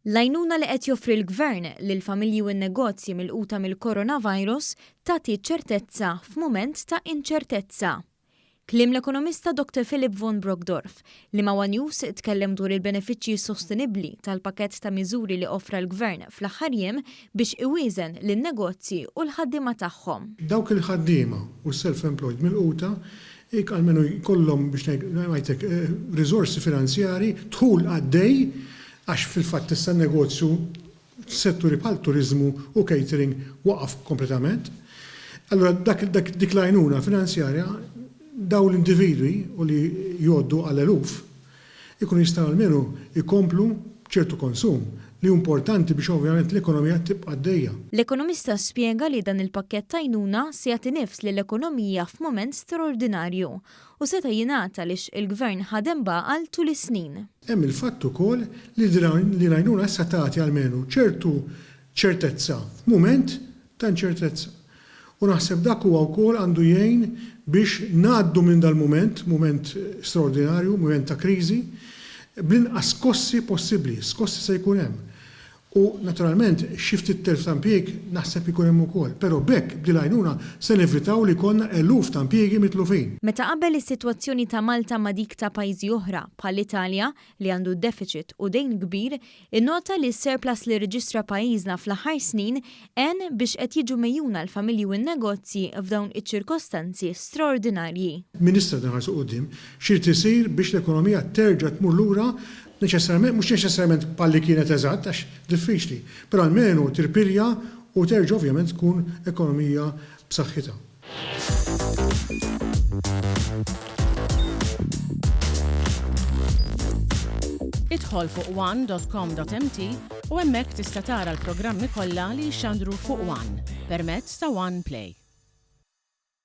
L-għajnuna li qed joffri l-Gvern lill-familji u n-negozji milquta mill-coronavirus tagħti ċertezza f'mument ta' inċertezza. Kliem l-ekonomista Dr Philip von Brockdorff, li ma' one News tkellem dwar il-benefiċċji sostenibbli tal-pakkett ta' miżuri li offra l-Gvern fl-aħħar jiem biex iwieżen lin-negozji u l-ħaddiema tagħhom. Dawk il-ħaddiema u s-self-employed milquta jekk almenu jkollhom biex ngħidlek riżorsi finanzjarji, dħul għaddej, għax fil-fatt issa n-negozju f'setturi bħal turiżmu u catering waqaf kompletament. Allura dak dik l-għajnuna finanzjarja dawn l-individwi u li jgħoddu għal eluf ikunu jistgħu almenu jkomplu b'ċertu konsum li hu importanti biex ovvjament l-ekonomija tibqa' għaddejja. L-ekonomista spjega li dan il-pakkett t'għajnuna se jagħti nifs lill-ekonomija f'mument straordinarju u seta' jingħata għaliex il-Gvern ħadem b'għaqal tul is-snin. Hemm il-fatt ukoll li din l-għajnuna issa tagħti almenu ċertu ċertezza f'mument ta' inċertezza. U naħseb dak huwa wkoll għandu jgħin biex ngħaddu minn dal-mument, mument straordinarju, mument ta' kriżi, bl-inqas skossi possibbli. Skossi se jkun hemm. U naturalment xi ftit telf ta' impjieg naħseb ikun hemm ukoll. Però b'hekk, b'din l-għajnuna, se nevitaw li jkollna eluf ta' impjiegi mitlufin. Meta qabbel is-sitwazzjoni ta' Malta ma' dik ta' pajjiżi oħra, bħall-Italja, li għandu defiċit u dejn kbir, innota li s-surplus li rreġistra pajjiżna fl-aħħar snin għen biex qed jiġu megħjuna l-familji u n-negozji f'dawn iċ-ċirkostanzi straordinarji. Minn issa qed inħarsu quddiem x'irid isir biex l-ekonomija terġa' tmur lura neċessarjament, mhux neċessarjament bħal li kienet eżatt għax diffiċli, però almenu tirpilja u terġa' ovvjament tkun ekonomija b'saħħitha. Idħol fuq one.com.mt u hemmhekk tista' tara l-programmi kollha li jixxandru fuq One permezz ta' One Play.